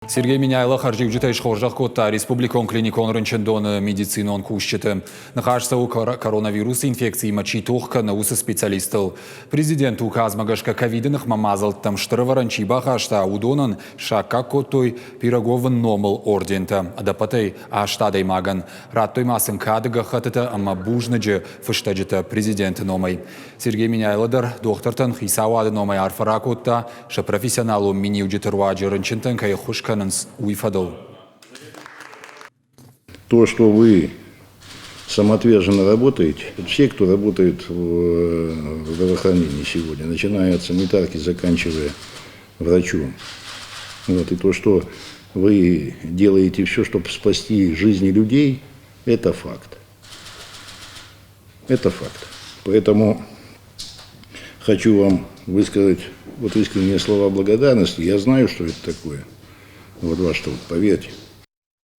Сергей Меняйло хӕрзиуджытӕй схорзӕх кодта республикон клиникон рынчындоны медицинон кусджыты. Ныхас цӕуы коронавирусы инфекциимӕ чи тох кӕны, уыцы специалисттыл. Президенты указмӕ гӕсгӕ ковиды ныхмӕ мадзӕлттӕм стыр ӕвӕрӕн чи бахаста, уыдонӕн саккаг кодтой Пироговы номыл ордентӕ ӕдӕппӕтӕй аст адӕймагӕн. Радтой ма сын кады гӕххӕттытӕ ӕмӕ бузныджы фыстӕджытӕ президенты номӕй. Сергей Меняйло дӕр дохтыртӕн хицауады номӕй арфӕ ракодта, сӕ профессионалон миниуджыты руаджы рынчынтӕн кӕй ӕххуыс кӕнынц, уый фӕдыл. То, что вы самоотверженно работаете, все, кто работает в здравоохранении сегодня, начиная от санитарки, заканчивая врачом. Вот, и то, что вы делаете все, чтобы спасти жизни людей, это факт. Это факт. Поэтому хочу вам высказать вот искренние слова благодарности. Я знаю, что это такое. Вот ваш труд, поверьте.